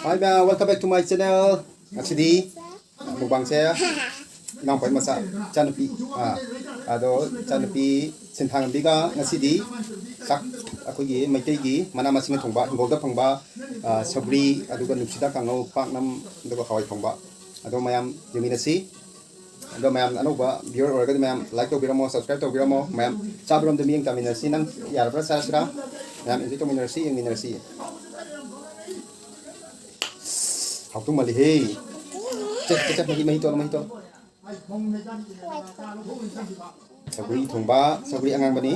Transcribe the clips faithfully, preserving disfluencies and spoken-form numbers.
Hi ꯃꯌꯥꯝ, welcome back to my channel. ꯉꯁꯤꯗꯤ ꯃꯨꯛꯕꯥꯡꯁꯦ ꯏꯅꯥꯎꯄꯥꯒꯤ ꯃꯆꯥ, ꯏꯆꯥꯅꯨꯄꯤ, ꯑꯥ, ꯑꯗꯣ ꯏꯆꯥꯅꯨꯄꯤ ꯁꯤꯟꯊꯥꯡꯕꯤꯒ ꯉꯁꯤꯗꯤ ꯆꯥꯛ, ꯑꯩꯈꯣꯏꯒꯤ ꯃꯩꯇꯩꯒꯤ ꯃꯅꯥ ꯃꯁꯤꯡꯅ ꯊꯣꯡꯕ, ꯍꯤꯡꯒꯣꯜꯗ ꯐꯪꯕ, ꯑꯥ, ꯁꯧꯒ꯭ꯔꯤ, ꯑꯗꯨꯒ ꯅꯨꯡꯁꯤꯗꯥꯛ ꯀꯥꯡꯉꯧ, ꯄꯥꯛꯅꯝ, ꯑꯗꯨꯒ ꯍꯋꯥꯏ ꯊꯣꯡꯕ, ꯑꯗꯣ ꯃꯌꯥꯝ ꯌꯦꯡꯃꯤꯟꯅꯁꯤ꯫ ꯑꯗꯣ ꯃꯌꯥꯝ ꯑꯅꯧꯕ viewer ꯑꯣꯏꯔꯒꯗꯤ ꯃꯌꯥꯝ like ꯇꯧꯕꯤꯔꯝꯃꯣ, subscribe ꯇꯧꯕꯤꯔꯝꯃꯣ꯫ ꯃꯌꯥꯝ ꯆꯥꯕꯔꯣꯝꯗ ꯃꯤꯠꯌꯦꯡ ꯇꯥꯃꯤꯟꯅꯔꯁꯤ꯫ ꯅꯪ ꯌꯥꯔꯕ꯭ꯔꯥ? ꯆꯥꯔꯁꯤꯔꯥ? ꯃꯌꯥꯝ enjoy ꯇꯧꯃꯤꯟꯅꯔꯁꯤ, ꯌꯦꯡꯃꯤꯟꯅꯔꯁꯤ꯫ ꯍꯥꯎꯇꯧ ꯃꯥꯜꯂꯤꯍꯦ꯫ ꯆꯦ, ꯆꯦ, ꯆꯦ, ꯃꯍꯤ, ꯃꯍꯤ ꯇꯣꯠꯂꯣ, ꯃꯍꯤ ꯇꯣꯠꯂꯣ꯫ ꯁꯧꯒ꯭ꯔꯤ ꯊꯣꯡꯕ, ꯁꯧꯒ꯭ꯔꯤ ꯑꯉꯥꯡꯕꯅꯤ꯫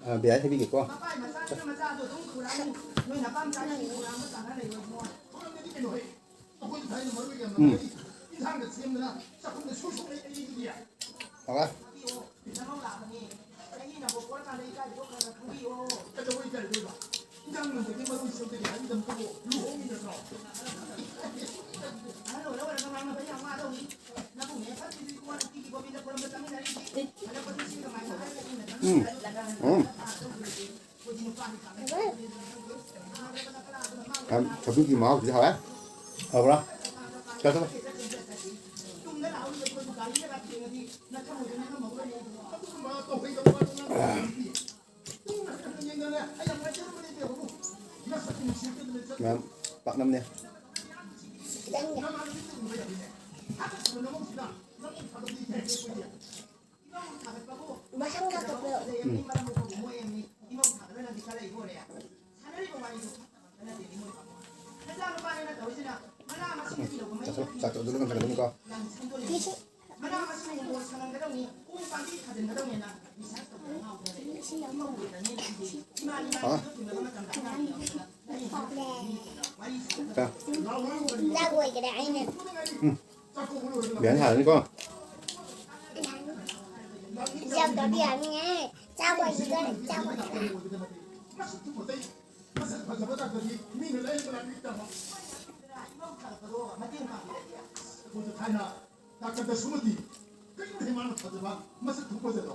ꯑ, ꯕꯤꯌꯥꯏ ꯍꯥꯏꯕꯤꯒꯦꯀꯣ꯫ ꯎꯝ꯫ ꯍꯥꯎꯔꯦ꯫ ꯎꯝ꯫ ꯎꯝ꯫ ꯌꯥꯝ ꯁꯧꯒ꯭ꯔꯤꯒꯤ ꯃꯍꯥꯎꯁꯤꯗꯤ ꯍꯥꯎꯔꯦ꯫ ꯍꯥꯎꯕ꯭ꯔꯥ? ꯆꯥꯊꯣꯛꯑꯣ꯫ ꯃꯌꯥꯝ ꯄꯥꯛꯅꯝꯅꯦ꯫ ꯈꯤꯇꯪꯗꯤ꯫ ꯃꯁꯛ ꯀꯥꯛꯇꯕ꯭ꯔꯣ? ꯎꯝ꯫ ꯆꯥꯊꯣꯛ, ꯆꯥꯊꯣꯛ, ꯑꯗꯨ ꯂꯣꯏ ꯀꯟꯊꯠꯂꯛꯀꯅꯤꯀꯣ꯫ ꯁꯤꯁꯨ꯫ ꯍꯥ? ꯆꯥ꯫ ꯆꯥꯛ ꯂꯣꯏꯈꯔꯦ ꯑꯩꯅ꯫ ꯎꯝ꯫ ꯕꯦꯟ ꯍꯥꯏꯔꯅꯤꯀꯣ꯫ ꯌꯥꯝ ꯇꯧꯗꯤ ꯌꯥꯅꯤꯡꯉꯦ꯫ ꯆꯥꯛ ꯂꯣꯏꯈꯔꯦ, ꯆꯥꯛ ꯂꯣꯏꯈꯔꯦ꯫ ꯃꯁꯛ ꯐꯖꯕ ꯗꯥꯛꯇꯔꯗꯤ ꯃꯤꯅ ꯂꯩꯔꯒ ꯂꯥꯛꯄꯤ ꯇꯝꯃꯣ꯫ ꯑꯩꯈꯣꯏꯁꯨ ꯊꯥꯏꯅ ꯗꯥꯛꯇꯔꯗ ꯁꯨꯃꯇꯤ ꯀꯔꯤꯒꯨꯝꯕ ꯃꯥꯅ ꯐꯖꯕ ꯃꯁꯛ ꯊꯣꯛꯄꯗꯗꯣ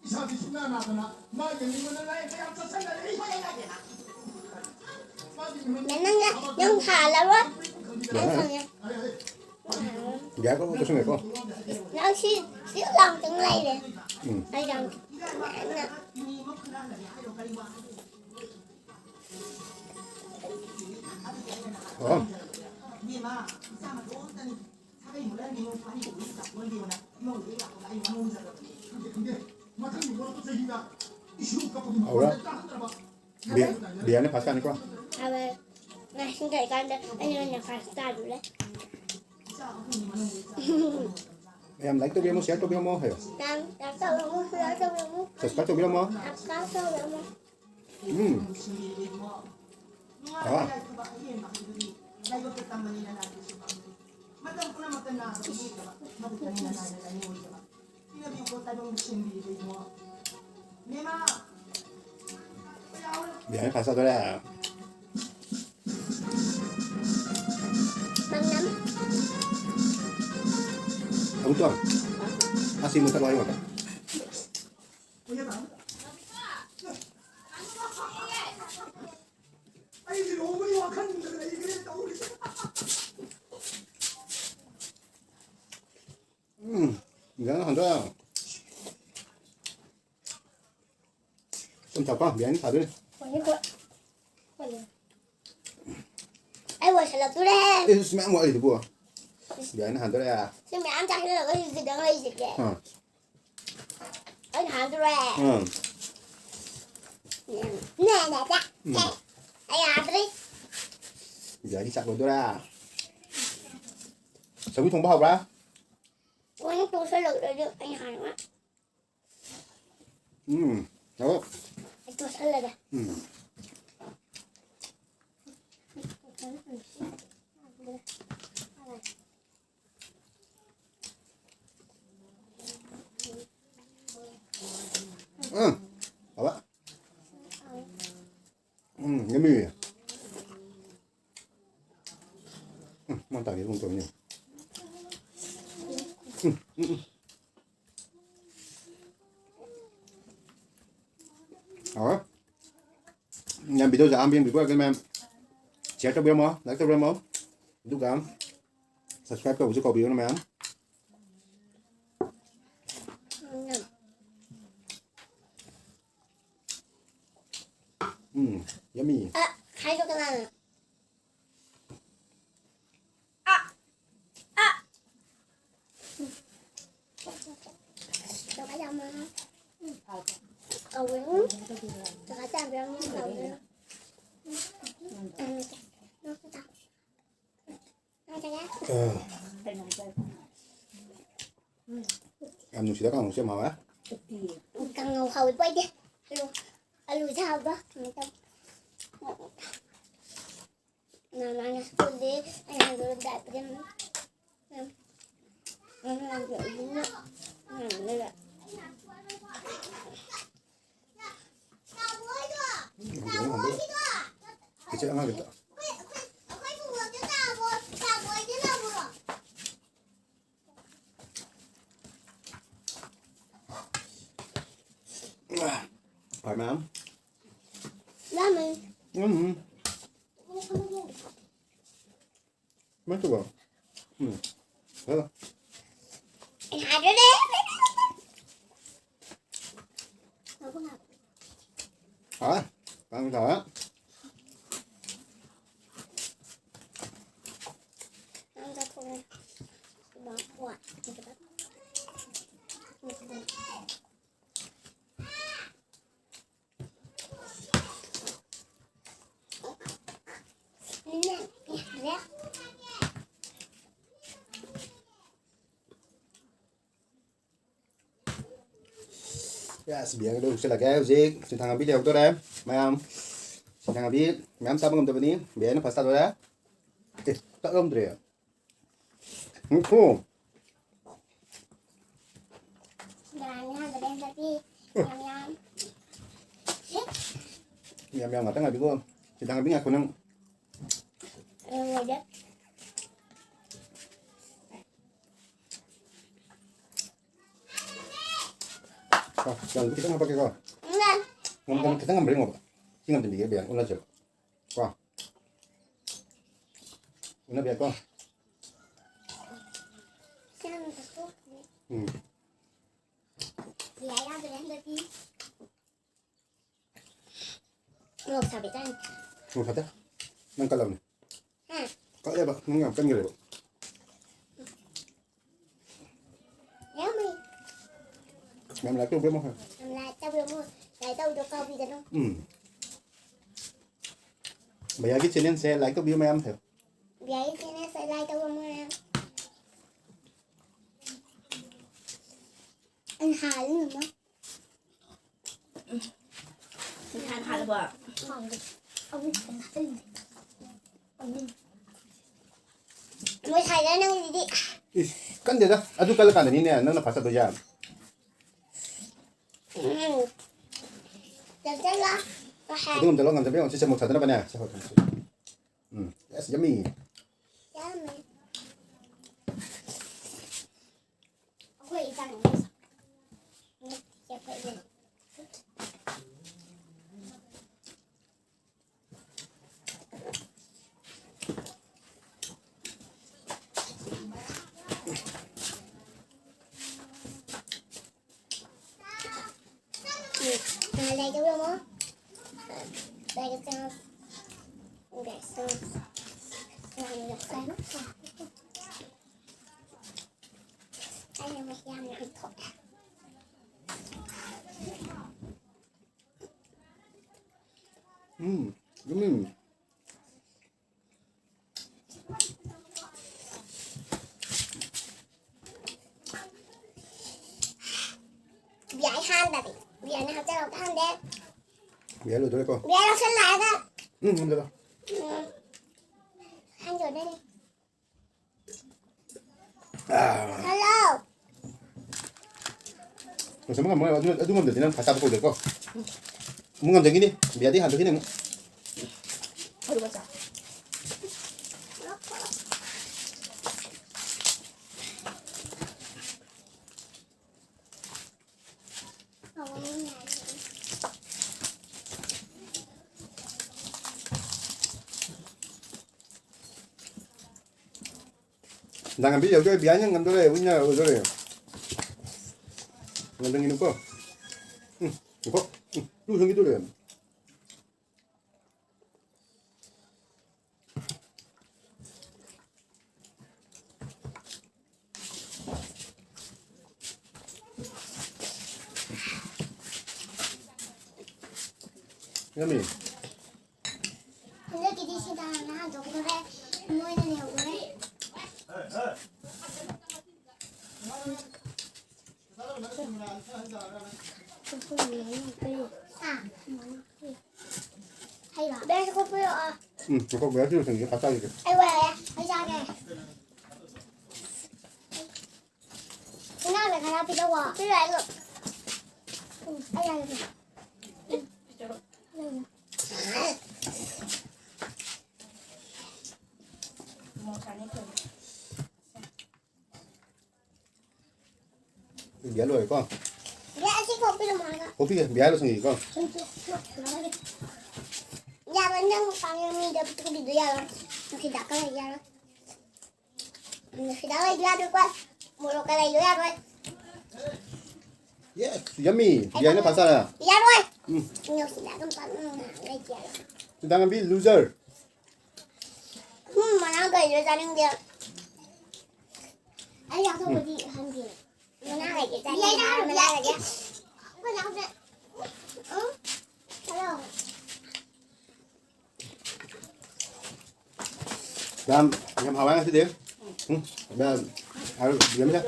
ꯏꯁꯥꯗꯤ ꯁꯨꯡꯅꯥ ꯅꯥꯗꯅ ꯃꯥ ꯌꯦꯡꯅꯤꯡꯕꯅ ꯂꯥꯏꯌꯦꯡꯕ ꯌꯥꯝ ꯆꯠꯁꯟꯅꯔꯦ꯫ ꯃꯥꯒꯤ ꯅꯪ, ꯅꯪ ꯍꯥꯜꯂꯔꯣꯏ꯫ ꯅꯪ ꯈꯪꯉꯦ꯫ ꯌꯥꯏꯀꯣ, ꯀꯩꯁꯨ ꯂꯩꯀꯣ꯫ ꯅꯪ ꯁꯤ, ꯁꯤ ꯂꯥꯡꯇꯪ ꯂꯩꯔꯦ꯫ ꯎꯝ꯫ ꯑꯩ ꯌꯥꯝ ꯅꯥꯟꯅ꯫ ꯑꯣ꯫ ꯍꯧꯔꯦ꯫ ꯕꯤ-, ꯕꯤꯌꯔꯅ ꯐꯥꯔꯁ ꯇꯥꯅꯤꯀꯣ꯫ ꯍꯥꯎꯋꯦ꯫ ꯉꯁꯤ ꯀꯩꯀꯥꯟꯗ ꯑꯩꯅ ꯑꯣꯏꯅ ꯐꯥꯔꯁ ꯇꯥꯗꯣꯔꯦ꯫ ꯃꯌꯥꯝ ꯂꯥꯏꯛ ꯇꯧꯕꯤꯔꯝꯃꯣ, ꯁꯤꯌꯔ ꯇꯧꯕꯤꯔꯝꯃꯣ ꯍꯥꯏꯌꯣ꯫ ꯃꯌꯥꯝ ꯂꯥꯏꯛ ꯇꯧꯕꯤꯔꯝꯃꯣ, ꯁꯤꯌꯔ ꯇꯧꯕꯤꯔꯝꯃꯣ꯫ ꯁꯕꯁꯀ꯭ꯔꯥꯏꯕ ꯇꯧꯕꯤꯔꯝꯃꯣ꯫ ꯁꯕꯁꯀ꯭ꯔꯥꯏꯕ ꯇꯧꯕꯤꯔꯝꯃꯣ꯫ ꯎꯝ꯫ ꯑꯥ꯫ ꯕꯤꯌꯔꯅ ꯐꯥꯔꯁ ꯇꯥꯗꯣꯔꯦ꯫ ꯃꯅꯝ꯫ ꯑꯃꯨꯛꯇꯣ꯫ ꯑꯁꯤ ꯃꯨꯊꯠꯂꯣ ꯑꯩꯉꯣꯟꯗ꯫ ꯑꯩꯗꯤ ꯂꯨꯍꯣꯡꯕꯒꯤ ꯋꯥꯈꯜꯗ ꯂꯩꯈ꯭ꯔꯦ ꯇꯧꯔꯤꯁꯦ꯫ ꯎꯝ, ꯌꯥꯝ ꯍꯟꯗ꯭ꯔꯣ? ꯁꯨꯝ ꯊꯛꯄ, ꯕꯤꯌꯔꯅꯤ ꯊꯥꯗꯣꯏꯅꯦ꯫ ꯍꯣꯏꯅꯦ, ꯍꯣꯏ꯫ ꯍꯣꯏꯅꯦ꯫ ꯑꯩ ꯂꯣꯏꯁꯤꯜꯂꯛꯇꯣꯔꯦ꯫ ꯏꯁ, ꯃꯌꯥꯝ ꯋꯥꯠꯂꯤꯗꯨꯕꯨ꯫ ꯕꯤꯌꯔꯅꯤ ꯍꯥꯟꯗꯣꯔꯦ꯫ ꯁꯤ ꯃꯌꯥꯝ ꯆꯥꯁꯤꯜꯂꯒ ꯁꯤ ꯈꯤꯇꯪ ꯂꯩꯁꯤꯗꯤ꯫ ꯑꯥ꯫ ꯑꯩꯅ ꯍꯥꯟꯗꯣꯔꯦ꯫ ꯑꯥ꯫ ꯅꯦ, ꯅꯦ, ꯅꯦ꯫ ꯎꯝ꯫ ꯑꯩ ꯍꯥꯟꯗ꯭ꯔꯤ꯫ ꯕꯤꯌꯔꯅꯤ ꯆꯥꯛ ꯂꯣꯏꯗꯣꯔꯦ꯫ ꯁꯧꯒ꯭ꯔꯤ ꯊꯣꯡꯕ ꯍꯥꯎꯕ꯭ꯔꯥ? ꯂꯣꯏꯅ ꯇꯣꯠꯁꯤꯜꯂꯛꯇ꯭ꯔꯗꯤ ꯑꯩ ꯍꯥꯟꯅ꯫ ꯎꯝ, ꯍꯥꯎꯋꯦ꯫ ꯑꯩ ꯇꯣꯠꯁꯤꯜꯂꯒꯦ꯫ ꯎꯝ꯫ ꯎꯝ, ꯍꯥꯎꯋꯦ꯫ ꯎꯝ, ꯌꯝꯃꯤ꯫ ꯎꯝ, ꯃꯥ ꯇꯥꯒꯦ ꯀꯨꯝ ꯇꯧꯔꯤꯅꯦ꯫ ꯎꯝ, ꯎꯝ, ꯎꯝ꯫ ꯍꯥꯎꯋꯦ꯫ ꯃꯌꯥꯝ ꯚꯤꯗꯤꯑꯣꯁꯦ ꯑꯍꯥꯟꯕ ꯌꯦꯡꯕꯤꯕ ꯑꯣꯏꯔꯒꯗꯤ ꯃꯌꯥꯝ Share ꯇꯧꯕꯤꯔꯝꯃꯣ, like ꯇꯧꯕꯤꯔꯝꯃꯣ, ꯑꯗꯨꯒ subscribe ꯇꯧꯕꯁꯨ ꯀꯥꯎꯕꯤꯒꯅꯨ ꯃꯌꯥꯝ. ꯎꯝ, yummy. ꯑ, ꯍꯥꯏꯗꯣ ꯀꯅꯥꯅꯣ? ꯑ, ꯑ꯫ ꯀꯧꯋꯦ꯫ ꯎꯝ꯫ ꯀꯀꯥ ꯆꯥꯝꯕ ꯌꯥꯝ ꯀꯧꯋꯦ꯫ ꯎꯝ꯫ ꯌꯥꯝ ꯅꯨꯡꯁꯤꯗ ꯀꯥꯡꯍꯧꯁꯦ ꯌꯥꯝ ꯍꯥꯎꯋꯦ꯫ ꯀꯥꯡꯍꯧ ꯍꯥꯎꯋꯤꯀꯣ ꯑꯩꯗꯤ꯫ ꯑꯂꯨ, ꯑꯂꯨꯁꯦ ꯍꯥꯎꯕ꯭ꯔꯣ? ꯀꯃꯥꯏ ꯇꯧ-, ꯃꯃꯥꯅ ꯁ꯭ꯀꯨꯜꯗꯤ ꯑꯩꯅ ꯍꯟꯗꯣꯛꯑꯒ ꯗꯥꯏꯄꯔ ꯁꯦꯝ-, ꯁꯦꯝ-, ꯃꯃꯥꯅ ꯁ꯭ꯀꯨꯜꯗ ꯉꯥꯡꯅꯕ꯫ ꯏꯆꯦ ꯑꯉꯥꯡꯒꯤꯗꯣ꯫ Hi, ma'am. Yummy. Mm-hmm. Muito bom. Hum. Ela? Ah, vamos lá. Yes, ꯕꯤꯌꯔꯒꯗꯣ ꯍꯨꯛꯆꯤꯜꯂꯒꯦ ꯍꯧꯖꯤꯛ꯫ ꯁꯤꯟꯊꯥꯡ ꯉꯥꯕꯤ ꯂꯩꯍꯧꯗꯣꯔꯦ ꯃꯌꯥꯝ꯫ ꯁꯤꯟꯊꯥꯡ ꯉꯥꯕꯤ ꯃꯌꯥꯝ ꯆꯥꯕ ꯉꯝꯗꯕꯅꯤ, ꯕꯤꯌꯔꯅ first ꯇꯥꯗꯣꯔꯦ꯫ ꯑꯦ, ꯇꯠꯂꯝꯗ꯭ꯔꯦ꯫ ꯉꯥꯏꯈꯣ꯫ ꯌꯥꯝ ꯌꯥꯝ꯫ ꯌꯥꯝ ꯌꯥꯝ ꯉꯥꯛꯇ ꯉꯥꯏꯕꯤꯈꯣ꯫ ꯁꯤꯟꯊꯥꯡ ꯉꯥꯕꯤ ꯉꯥꯏꯈꯣ ꯅꯪ꯫ ꯂꯣꯏꯔꯦ꯫ ꯀꯣ, ꯌꯥꯝ ꯈꯤꯇꯪ ꯍꯥꯞꯄꯛꯀꯦꯀꯣ꯫ ꯎꯝ꯫ ꯉꯝꯗꯕ ꯈꯤꯇꯪ ꯉꯝꯕ꯭ꯔꯥ ꯌꯦꯡꯉꯣꯕ꯫ ꯁꯤ ꯉꯝꯗꯕꯤꯒꯦ ꯕꯦꯝ, ꯑꯣꯟꯅꯁꯦꯕ꯫ ꯀꯣ꯫ ꯎꯅꯕ ꯌꯥꯏꯀꯣ? ꯎꯝ꯫ ꯌꯥꯏ, ꯌꯥꯗ꯭ꯔꯦ ꯍꯟꯗꯛꯇꯤ꯫ ꯃꯣꯔꯣꯛ ꯁꯥꯕꯤ ꯆꯥꯅꯤ꯫ ꯃꯣꯔꯣꯛ ꯁꯥꯗꯦ꯫ ꯅꯪ ꯀꯜꯂꯕꯅꯦ꯫ ꯍꯥ? ꯀꯜꯂꯦꯕ꯫ ꯅꯪ ꯌꯥꯝ ꯀꯟꯈ꯭ꯔꯦꯕ꯫ ꯌꯥꯝꯃꯤ꯫ ꯌꯥꯝ like ꯇꯧꯕꯤꯔꯝꯃꯣ ꯍꯥꯏꯌꯣ꯫ ꯌꯥꯝ like ꯇꯧꯕꯤꯔꯝꯃꯣ꯫ Like ꯇꯧꯕꯗꯣ ꯀꯥꯎꯕꯤꯒꯅꯨ꯫ ꯎꯝ꯫ ꯚꯩꯌꯥꯒꯤ channelꯁꯦ like ꯇꯧꯕꯤꯌꯨ ꯃꯌꯥꯝ ꯍꯥꯏꯌꯣ꯫ ꯚꯩꯌꯥꯒꯤ channelꯁꯦ like ꯇꯧꯕꯤꯔꯝꯃꯣ ꯃꯌꯥꯝ꯫ ꯑꯩꯅ ꯍꯥꯜꯂꯤ ꯃꯃꯥ꯫ ꯅꯍꯥꯟ ꯍꯥꯜꯂꯕꯣ? ꯃꯣꯏ ꯁꯥꯏꯗ ꯅꯪꯒꯤꯗꯤ꯫ ꯏꯁ, ꯀꯟꯗꯦꯗ꯫ ꯑꯗꯨ ꯀꯜꯂꯀꯥꯟꯗꯅꯤꯅꯦ ꯅꯪꯅ ꯐꯥꯁ ꯇꯥꯗꯣꯏꯁꯦ꯫ ꯎꯝ꯫ ꯆꯠꯁꯤꯜꯂꯣ꯫ ꯑꯗꯨ ꯉꯝꯖꯜꯂꯣ, ꯉꯝꯖꯜꯂꯣ꯫ ꯁꯤ ꯆꯃꯣꯠ ꯁꯥꯗꯅꯕꯅꯦ꯫ ꯁꯤ ꯍꯣꯏ, ꯁꯤ꯫ ꯎꯝ꯫ Yes, yummy꯫ Yummy꯫ ꯑꯩꯈꯣꯏ ꯏꯆꯥꯅꯨꯄꯤ꯫ ꯎꯝ, ꯎꯝ꯫ ꯕꯤꯌꯥꯏ ꯍꯥꯟꯗꯔꯤ꯫ ꯕꯤꯌꯥꯏꯅ ꯍꯥꯞꯆꯔꯛꯄ ꯍꯥꯟꯗꯦ꯫ ꯕꯤꯌꯥꯏ ꯂꯣꯏꯗꯣꯔꯦꯀꯣ? ꯕꯤꯌꯥꯏ ꯂꯧꯁꯜꯂꯛꯑꯒ꯫ ꯎꯝ, ꯉꯝꯗꯕ꯫ ꯎꯝ꯫ ꯍꯥꯟꯖꯗꯣꯏꯅꯤ꯫ ꯍꯜꯂꯣ꯫ ꯂꯣꯏꯁꯟꯕ ꯉꯝꯃꯣꯏ꯫ ꯑꯗꯨ, ꯑꯗꯨ ꯉꯝꯗ꯭ꯔꯗꯤ ꯅꯪ ꯐꯥꯁ ꯇꯥꯕ ꯀꯧꯗꯦꯀꯣ꯫ ꯑꯃꯨꯛ ꯉꯝꯖꯈꯤꯅꯤ꯫ ꯕꯤꯌꯥꯗꯤ ꯍꯥꯟꯗꯣꯛꯈꯤꯅꯤ ꯑꯃꯨꯛ꯫ ꯑꯗꯨꯒ ꯆꯥꯎ꯫ ꯅꯪ ꯉꯝꯕꯤ ꯌꯧꯗꯣꯔꯦ, ꯕꯤꯌꯥꯅ ꯉꯝꯗꯣꯔꯦ, ꯋꯤꯟꯅꯔ ꯑꯣꯏꯗꯣꯔꯦ꯫ ꯉꯝꯗꯪꯒꯤꯅꯨꯀꯣ꯫ ꯎꯝ, ꯉꯥꯏꯈꯣ꯫ ꯎꯝ, ꯂꯨ ꯁꯪꯒꯤꯗꯣꯔꯦ꯫ ꯌꯥꯝꯃꯤ꯫ ꯍꯟꯗꯛꯀꯤꯗꯤ ꯁꯤꯗꯥꯅ ꯍꯟꯗꯣꯛꯈ꯭ꯔꯦ, ꯃꯣꯏꯅ ꯂꯩꯍꯧꯈ꯭ꯔꯦ꯫ ꯍꯥ? ꯍꯩꯔꯣ? ꯕꯦꯁ ꯈꯣꯠꯄ ꯌꯥꯎ-, ꯑ꯫ ꯎꯝ, ꯉꯥꯏꯈꯣ, ꯕꯦꯁ ꯁꯤꯔꯣ ꯊꯝꯒꯦ, ꯄꯥꯛꯆꯥꯒꯤꯁꯦ꯫ ꯑꯩ ꯋꯥꯔꯦ, ꯑꯩ ꯆꯥꯒꯦ꯫ ꯏꯅꯥꯎꯅ ꯈꯔ ꯄꯤꯔꯛꯑꯣ꯫ ꯄꯤꯔꯛꯑꯣ, ꯑꯩ ꯂꯣ-, ꯎꯝ, ꯑꯩ ꯆꯥꯒꯦ꯫ ꯎꯝ꯫ ꯕꯤꯌꯥ ꯂꯣꯏꯔꯦꯀꯣ? ꯕꯤꯌꯥ, ꯑꯁꯤ ꯈꯣꯛꯄꯤꯔꯝꯃꯣ ꯍꯥꯏꯕ꯫ ꯈꯣꯛꯄꯤꯒꯦ, ꯕꯤꯌꯥ ꯂꯣꯏꯁꯟꯒꯦꯀꯣ? ꯌꯥꯔꯣꯏ, ꯅꯪ ꯄꯥꯝꯃꯤ ꯃꯤꯗ ꯄꯤꯊꯣꯛꯄꯤꯗꯣ ꯌꯥꯔꯣꯏ꯫ ꯅꯨꯡꯁꯤꯗꯥꯛꯀ ꯂꯩ ꯌꯥꯔꯣꯏ꯫ ꯅꯨꯡꯁꯤꯗꯥꯛ ꯂꯩꯁꯨ ꯌꯥꯗ꯭ꯔꯣꯏꯀꯣ? ꯃꯣꯔꯣꯛꯀ ꯂꯩꯁꯨ ꯌꯥꯔꯣꯏ꯫ Yes, yummy. ꯕꯤꯌꯥꯅ ꯐꯖꯔꯦ꯫ ꯌꯥꯔꯣꯏ꯫ ꯎꯝ꯫ ꯅꯨꯡꯁꯤꯗꯥꯛ ꯑꯗꯨꯝ ꯄꯥꯝꯃꯤ ꯂꯩꯁꯨ ꯌꯥꯔꯣꯏ꯫ ꯁꯤꯗꯥꯛ ꯉꯝꯕꯤ loser꯫ ꯎꯝ, ꯃꯅꯥ ꯀꯩꯅꯣ ꯆꯥꯅꯤꯡꯗꯦ꯫ ꯑꯩ ꯆꯥꯊꯣꯛꯄꯗꯤ ꯈꯪꯗꯦ꯫ ꯃꯅꯥ ꯀꯩꯀꯩ ꯆꯥꯅꯤꯡꯗꯦ? ꯌꯥꯏ, ꯆꯥꯔꯣ, ꯃꯅꯥ ꯌꯥꯏ꯫ ꯀꯩꯀꯩ? ꯑꯩꯈꯣꯏ ꯆꯥꯕꯁꯦ꯫ ꯎꯝ, ꯍꯜꯂꯣ꯫ ꯃꯌꯥꯝ, ꯌꯥꯝ ꯍꯥꯎꯋꯦ ꯉꯁꯤꯗꯤ꯫ ꯎꯝ, ꯃꯌꯥꯝ, ꯍꯥꯏꯔꯣ, ꯌꯥꯝ ꯌꯥꯝ꯫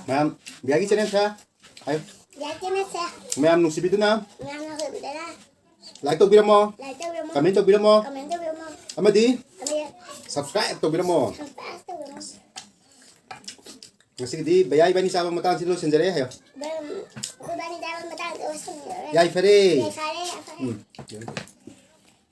ꯃꯌꯥꯝ, ꯕꯤꯌꯥꯒꯤ channel ꯁꯦ ꯍꯥꯏꯌꯨ꯫ ꯕꯤꯌꯥꯒꯤ channel ꯁꯦ꯫ ꯃꯌꯥꯝ ꯅꯨꯡꯁꯤꯕꯤꯗꯨꯅ꯫ ꯃꯌꯥꯝ ꯅꯨꯡꯁꯤꯕꯤꯗꯨꯅ꯫ Like ꯇꯧꯕꯤꯔꯝꯃꯣ꯫ Like ꯇꯧꯕꯤꯔꯝꯃꯣ꯫ Comment ꯇꯧꯕꯤꯔꯝꯃꯣ꯫ Comment ꯇꯧꯕꯤꯔꯝꯃꯣ꯫ ꯑꯃꯗꯤ ꯑꯃꯗꯤ subscribe ꯇꯧꯕꯤꯔꯝꯃꯣ꯫ Subscribe ꯇꯧꯕꯤꯔꯝꯃꯣ꯫ ꯉꯁꯤꯒꯤꯗꯤ ꯕꯌꯥ ꯏꯕꯥꯅꯤ ꯆꯥꯕ ꯃꯇꯥꯡꯁꯤ ꯂꯣꯏꯁꯤꯟꯖꯔꯦ ꯍꯥꯏꯌꯣ꯫ ꯕꯌꯥ, ꯑꯩꯈꯣꯏ ꯏꯕꯥꯅꯤ ꯆꯥꯕ ꯃꯇꯥꯡꯁꯤ ꯂꯣꯏꯁꯤꯟꯖꯔꯦ꯫ ꯌꯥꯏꯐꯔꯦ꯫ ꯌꯥꯏꯐꯔꯦ, ꯌꯥꯏꯐꯔꯦ꯫ ꯎꯝ꯫